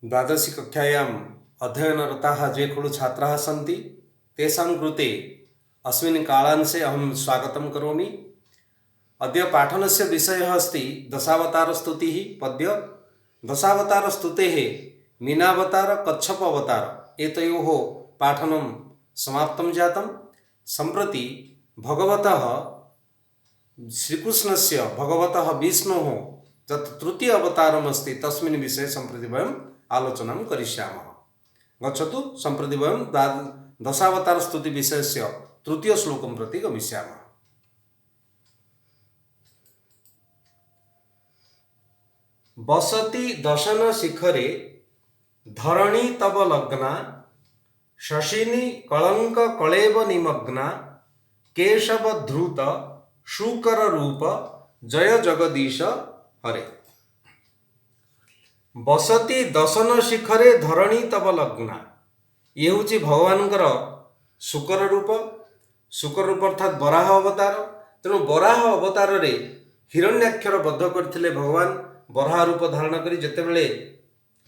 द्वादशी कक्षायाम् अध्ययनरताः ये खलु छात्राः सन्ति तेषां कृते अस्मिन् कालांशे अहं स्वागतं करोमि। अद्य पाठनस्य विषयः अस्ति दशावतारस्तुतिः पद्य। दशावतारस्तुतेः मीनावतार कच्छप अवतार एतयोः पाठनं समाप्तं जातं। सम्प्रति भगवतः श्रीकृष्णस्य भगवतः विष्णोः यत् तृतीय अवतारमस्ति तस्मिन् विषये सम्प्रति वयम् आलोचनां करिष्यामः। गच्छतु, सम्प्रति वयं दशावतारस्तुतिविषयस्य तृतीयश्लोकं प्रति गमिष्यामः। वसति दशन शिखरे धरणी तव लग्ना, शशिनि कलंक कलेव निमग्ना, केशव धृत शूकर रूप जय जगदीश हरे। ବସତି ଦଶନ ଶିଖରେ ଧରଣୀ ତବ ଲଗ୍ନା। ଇଏ ହେଉଛି ଭଗବାନଙ୍କର ଶୂକର ରୂପ। ଶୂକର ରୂପ ଅର୍ଥାତ୍ ବରାହ ଅବତାର। ତେଣୁ ବରାହ ଅବତାରରେ ହିରଣ୍ୟାକ୍ଷର ବଧ କରିଥିଲେ ଭଗବାନ। ବରାହ ରୂପ ଧାରଣ କରି ଯେତେବେଳେ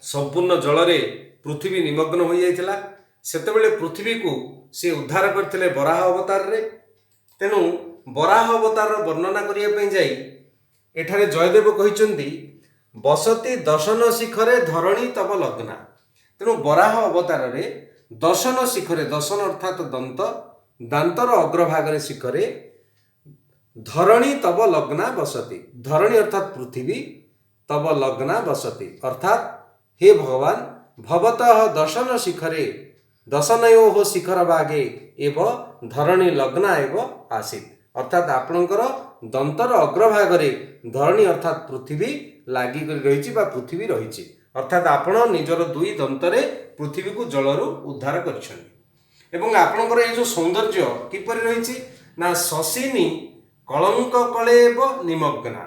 ସମ୍ପୂର୍ଣ୍ଣ ଜଳରେ ପୃଥିବୀ ନିମଗ୍ନ ହୋଇଯାଇଥିଲା, ସେତେବେଳେ ପୃଥିବୀକୁ ସେ ଉଦ୍ଧାର କରିଥିଲେ ବରାହ ଅବତାରରେ। ତେଣୁ ବରାହ ଅବତାରର ବର୍ଣ୍ଣନା କରିବା ପାଇଁ ଯାଇ ଏଠାରେ ଜୟଦେବ କହିଛନ୍ତି, ବସତି ଦଶନ ଶିଖରେ ଧରଣୀ ତବ ଲଗ୍ନା। ତେଣୁ ବରାହ ଅବତାରରେ ଦଶନ ଶିଖରେ, ଦଶନ ଅର୍ଥାତ୍ ଦନ୍ତ, ଦାନ୍ତର ଅଗ୍ରଭାଗରେ ଶିଖରେ ଧରଣୀ ତବ ଲଗ୍ନା ବସତି। ଧରଣୀ ଅର୍ଥାତ୍ ପୃଥିବୀ, ତବ ଲଗ୍ନା ବସତି ଅର୍ଥାତ୍ ହେ ଭଗବାନ, ଭବତଃ ଦଶନ ଶିଖରେ ଦଶନୟୋଃ ଶିଖର ଭାଗେ ଏବ ଧରଣୀ ଲଗ୍ନା ଏବ ଆସିତ। ଅର୍ଥାତ୍ ଆପଣଙ୍କର ଦନ୍ତର ଅଗ୍ରଭାଗରେ ଧରଣୀ ଅର୍ଥାତ୍ ପୃଥିବୀ ଲାଗିକରି ରହିଛି ବା ପୃଥିବୀ ରହିଛି। ଅର୍ଥାତ୍ ଆପଣ ନିଜର ଦୁଇ ଦନ୍ତରେ ପୃଥିବୀକୁ ଜଳରୁ ଉଦ୍ଧାର କରିଛନ୍ତି। ଏବଂ ଆପଣଙ୍କର ଏଇ ଯେଉଁ ସୌନ୍ଦର୍ଯ୍ୟ କିପରି ରହିଛି ନା, ଶଶିନୀ କଳଙ୍କ କଳେବ ନିମଗ୍ନା,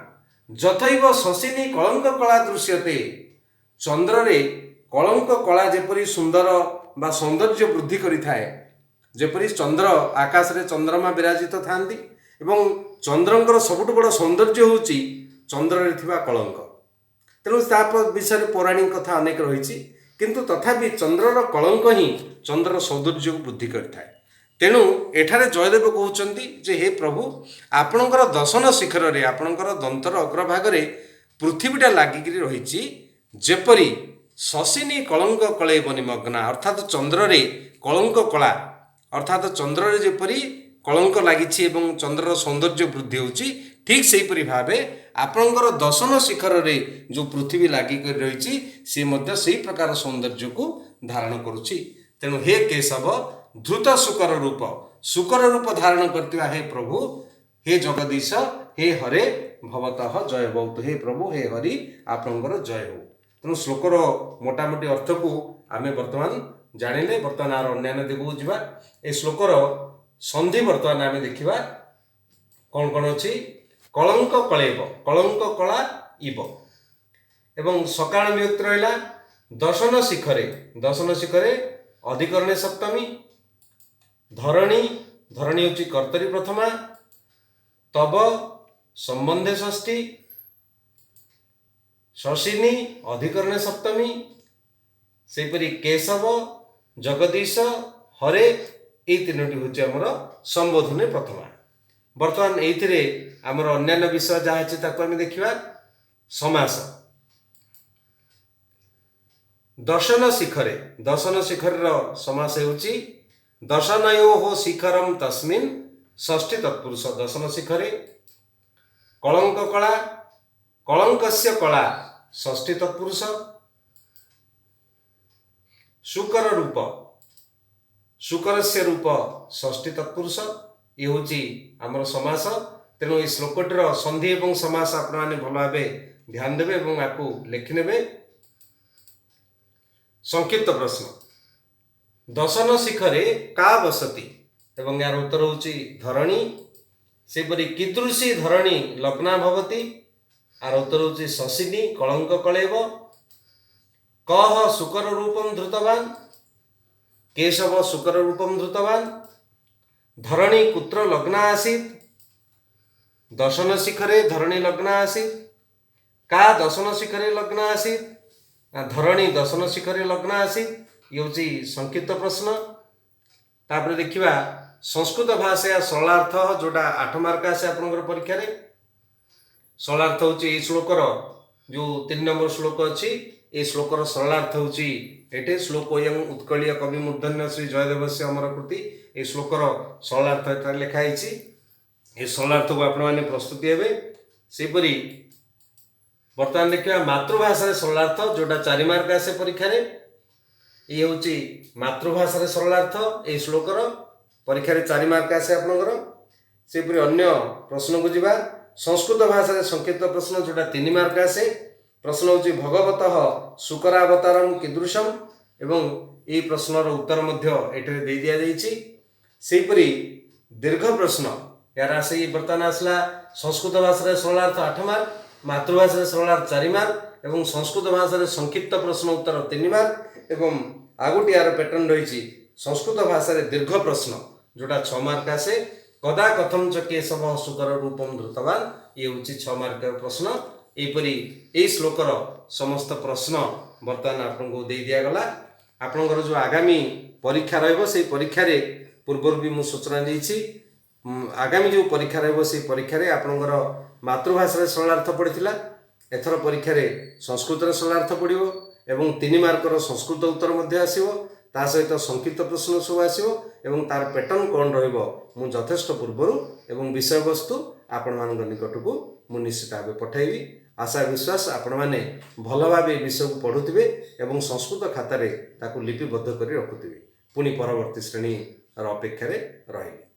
ଯଥୈବ ଶଶିନୀ କଳଙ୍କ କଳା ଦୃଶ୍ୟତେ। ଚନ୍ଦ୍ରରେ କଳଙ୍କ କଳା ଯେପରି ସୁନ୍ଦର ବା ସୌନ୍ଦର୍ଯ୍ୟ ବୃଦ୍ଧି କରିଥାଏ, ଯେପରି ଚନ୍ଦ୍ର ଆକାଶରେ ଚନ୍ଦ୍ରମା ବିରାଜିତ ଥାନ୍ତି ଏବଂ ଚନ୍ଦ୍ରଙ୍କର ସବୁଠୁ ବଡ଼ ସୌନ୍ଦର୍ଯ୍ୟ ହେଉଛି ଚନ୍ଦ୍ରରେ ଥିବା କଳଙ୍କ। ତେଣୁ ତା ବିଷୟରେ ପୌରାଣିକ କଥା ଅନେକ ରହିଛି, କିନ୍ତୁ ତଥାପି ଚନ୍ଦ୍ରର କଳଙ୍କ ହିଁ ଚନ୍ଦ୍ରର ସୌନ୍ଦର୍ଯ୍ୟକୁ ବୃଦ୍ଧି କରିଥାଏ। ତେଣୁ ଏଠାରେ ଜୟଦେବ କହୁଛନ୍ତି ଯେ ହେ ପ୍ରଭୁ, ଆପଣଙ୍କର ଦଶନ ଶିଖରରେ, ଆପଣଙ୍କର ଦନ୍ତର ଅଗ୍ରଭାଗରେ ପୃଥିବୀଟା ଲାଗିକିରି ରହିଛି, ଯେପରି ଶଶିନୀ କଳଙ୍କ କଳେବ ନିମଗ୍ନା, ଅର୍ଥାତ୍ ଚନ୍ଦ୍ରରେ କଳଙ୍କ କଳା, ଅର୍ଥାତ୍ ଚନ୍ଦ୍ରରେ ଯେପରି କଳଙ୍କ ଲାଗିଛି ଏବଂ ଚନ୍ଦ୍ରର ସୌନ୍ଦର୍ଯ୍ୟ ବୃଦ୍ଧି ହେଉଛି, ଠିକ୍ ସେହିପରି ଭାବେ ଆପଣଙ୍କର ଦଶନ ଶିଖରରେ ଯେଉଁ ପୃଥିବୀ ଲାଗିକରି ରହିଛି ସେ ମଧ୍ୟ ସେଇ ପ୍ରକାର ସୌନ୍ଦର୍ଯ୍ୟକୁ ଧାରଣ କରୁଛି। ତେଣୁ ହେ କେଶବ, ଧୃତ ଶୂକର ରୂପ, ଶୂକର ରୂପ ଧାରଣ କରିଥିବା ହେ ପ୍ରଭୁ, ହେ ଜଗଦୀଶ, ହେ ହରେ, ଭବତଃ ଜୟ ବହୁତ। ହେ ପ୍ରଭୁ, ହେ ହରି, ଆପଣଙ୍କର ଜୟ ହଉ। ତେଣୁ ଶ୍ଲୋକର ମୋଟାମୋଟି ଅର୍ଥକୁ ଆମେ ବର୍ତ୍ତମାନ ଜାଣିଲେ। ବର୍ତ୍ତମାନ ଆର ଅନ୍ୟାନ୍ୟ ଦିଗକୁ ଯିବା। ଏ ଶ୍ଲୋକର ସନ୍ଧି ବର୍ତ୍ତମାନ ଆମେ ଦେଖିବା କ'ଣ କ'ଣ ଅଛି। କଳଙ୍କ କଳେବ, କଳଙ୍କ କଳା ଇବ, ଏବଂ ସକାଳ ବିଭକ୍ତି ରହିଲା। ଦଶନ ଶିଖରେ, ଦଶନ ଶିଖରେ ଅଧିକରଣେ ସପ୍ତମୀ। ଧରଣୀ, ଧରଣୀ ହେଉଛି କର୍ତ୍ତରୀ ପ୍ରଥମା। ତବ ସମ୍ବନ୍ଧେ ଷଷ୍ଠୀ। ଶଶିନୀ ଅଧିକରଣେ ସପ୍ତମୀ। ସେହିପରି କେଶବ, ଜଗଦୀଶ, ହରେ, ଏଇ ତିନୋଟି ହେଉଛି ଆମର ସମ୍ବୋଧନେ ପ୍ରଥମା। ବର୍ତ୍ତମାନ ଏଇଥିରେ ଆମର ଅନ୍ୟାନ୍ୟ ବିଷୟ ଯାହା ଅଛି ତାକୁ ଆମେ ଦେଖିବା। ସମାସ। ଦର୍ଶନ ଶିଖରେ, ଦର୍ଶନ ଶିଖରର ସମାସ ହେଉଛି ଦର୍ଶନୟୋଃ ଶିଖରಂ ତସ୍ମିନ୍ ଷଷ୍ଠୀ ତତ୍ପୁରୁଷ। ଦର୍ଶନ ଶିଖରେ କଳଙ୍କ କଳା, କଳଙ୍କସ୍ୟ କଳା ଷଷ୍ଠୀ ତତ୍ପୁରୁଷ। ଶୂକର ରୂପ, ଶୂକରସ୍ୟ ରୂପ ଷଷ୍ଠୀ ତତ୍ପୁରୁଷ। ଇଏ ହେଉଛି ଆମର ସମାସ। ତେଣୁ ଏଇ ଶ୍ଲୋକଟିର ସନ୍ଧି ଏବଂ ସମାସ ଆପଣମାନେ ଭଲ ଭାବେ ଧ୍ୟାନ ଦେବେ ଏବଂ ଆକୁ ଲେଖିନେବେ। ସଂକ୍ଷିପ୍ତ ପ୍ରଶ୍ନ, ଦଶନ ଶିଖରେ କା ବସତି? ଏବଂ ଏହାର ଉତ୍ତର ହେଉଛି ଧରଣୀ। ସେହିପରି କୀଦୃଶୀ ଧରଣୀ ଲଗ୍ନା ଭବତି? ଆର ଉତ୍ତର ହେଉଛି ଶଶିନୀ କଳଙ୍କ କଳେବ। କହ ଶୂକର ରୂପಂ ଧୃତବାନ? କେଶବ ଶୂକର ରୂପಂ ଧୃତବାନ। ଧରଣୀ କୁତ୍ର ଲଗ୍ନା ଆସୀତ? ଦଶନ ଶିଖରେ ଧରଣୀ ଲଗ୍ନା ଆସୀତ। କା ଦଶନ ଶିଖରେ ଲଗ୍ନା ଆସୀତ? ନା ଧରଣୀ ଦଶନ ଶିଖରେ ଲଗ୍ନ ଆସି। ଇଏ ହେଉଛି ସଂକ୍ଷିପ୍ତ ପ୍ରଶ୍ନ। ତାପରେ ଦେଖିବା ସଂସ୍କୃତ ଭାଷା ସରଳାର୍ଥ, ଯେଉଁଟା 8 ମାର୍କ ଆସେ ଆପଣଙ୍କର ପରୀକ୍ଷାରେ। ସରଳାର୍ଥ ହେଉଛି ଏଇ ଶ୍ଲୋକର ଯେଉଁ 3 ନମ୍ବର ଶ୍ଲୋକ ଅଛି, ଏଇ ଶ୍ଲୋକର ସରଳାର୍ଥ ହେଉଛି ଏଠି ଶ୍ଲୋକୋୟଂ ଉତ୍କଳୀୟ କବି ମୂର୍ଧନ୍ୟ ଶ୍ରୀ ଜୟଦେବସ୍ୟ ଅମର କୃତି। ଏଇ ଶ୍ଲୋକର ସରଳାର୍ଥ ଏଠାରେ ଲେଖା ହେଇଛି। ଏ ସରଳାର୍ଥକୁ ଆପଣମାନେ ପ୍ରସ୍ତୁତି ହେବେ। ସେହିପରି ବର୍ତ୍ତମାନ ଦେଖିବା ମାତୃଭାଷାରେ ସରଳାର୍ଥ, ଯେଉଁଟା 4 ମାର୍କ ଆସେ ପରୀକ୍ଷାରେ। ଇଏ ହେଉଛି ମାତୃଭାଷାରେ ସରଳାର୍ଥ ଏଇ ଶ୍ଲୋକର, ପରୀକ୍ଷାରେ 4 ମାର୍କ ଆସେ ଆପଣଙ୍କର। ସେହିପରି ଅନ୍ୟ ପ୍ରଶ୍ନକୁ ଯିବା, ସଂସ୍କୃତ ଭାଷାରେ ସଂକ୍ଷିପ୍ତ ପ୍ରଶ୍ନ, ଯେଉଁଟା 3 ମାର୍କ ଆସେ। ପ୍ରଶ୍ନ ହେଉଛି ଭଗବତଃ ଶୁକରାବତାରಂ କୀଦୃଶମ୍, ଏବଂ ଏହି ପ୍ରଶ୍ନର ଉତ୍ତର ମଧ୍ୟ ଏଠାରେ ଦେଇ ଦିଆଯାଇଛି। ସେହିପରି ଦୀର୍ଘ ପ୍ରଶ୍ନ ଏହାର ଆସେ। ବର୍ତ୍ତମାନ ଆସିଲା ସଂସ୍କୃତ ଭାଷାରେ ସରଳାର୍ଥ 8 ମାର୍କ, ମାତୃଭାଷାରେ ସରଳାର୍ଥ 4 ମାର୍କ ଏବଂ ସଂସ୍କୃତ ଭାଷାରେ ସଂକ୍ଷିପ୍ତ ପ୍ରଶ୍ନ ଉତ୍ତର 3 ମାର୍କ। ଏବଂ ଆଉ ଗୋଟିଏ ଏହାର ପ୍ୟାଟର୍ନ ରହିଛି ସଂସ୍କୃତ ଭାଷାରେ ଦୀର୍ଘ ପ୍ରଶ୍ନ, ଯେଉଁଟା 6 ମାର୍କ ଆସେ। କଦା କଥମ ଚ କେଶବ ଶୁକର ରୂପମ ଧୃତବାନ, ଇଏ ହେଉଛି 6 ମାର୍କର ପ୍ରଶ୍ନ। ଏହିପରି ଏଇ ଶ୍ଲୋକର ସମସ୍ତ ପ୍ରଶ୍ନ ବର୍ତ୍ତମାନ ଆପଣଙ୍କୁ ଦେଇ ଦିଆଗଲା। ଆପଣଙ୍କର ଯେଉଁ ଆଗାମୀ ପରୀକ୍ଷା ରହିବ, ସେଇ ପରୀକ୍ଷାରେ ପୂର୍ବରୁ ବି ମୁଁ ସୂଚନା ଦେଇଛି, ଆଗାମୀ ଯେଉଁ ପରୀକ୍ଷା ରହିବ ସେଇ ପରୀକ୍ଷାରେ ଆପଣଙ୍କର ମାତୃଭାଷାରେ ସରଳାର୍ଥ ପଡ଼ିଥିଲା, ଏଥର ପରୀକ୍ଷାରେ ସଂସ୍କୃତରେ ସରଳାର୍ଥ ପଡ଼ିବ ଏବଂ 3 ମାର୍କର ସଂସ୍କୃତ ଉତ୍ତର ମଧ୍ୟ ଆସିବ। ତା ସହିତ ସଂକ୍ଷିପ୍ତ ପ୍ରଶ୍ନ ସବୁ ଆସିବ ଏବଂ ତାର ପ୍ୟାଟର୍ନ କ'ଣ ରହିବ ମୁଁ ଯଥେଷ୍ଟ ପୂର୍ବରୁ ଏବଂ ବିଷୟବସ୍ତୁ ଆପଣମାନଙ୍କ ନିକଟକୁ ମୁଁ ନିଶ୍ଚିତ ଭାବେ ପଠାଇବି। ଆଶା ବିଶ୍ୱାସ ଆପଣମାନେ ଭଲ ଭାବେ ଏ ବିଷୟକୁ ପଢ଼ୁଥିବେ ଏବଂ ସଂସ୍କୃତ ଖାତାରେ ତାକୁ ଲିପିବଦ୍ଧ କରି ରଖୁଥିବେ। ପୁଣି ପରବର୍ତ୍ତୀ ଶ୍ରେଣୀର ଅପେକ୍ଷାରେ ରହିଲି।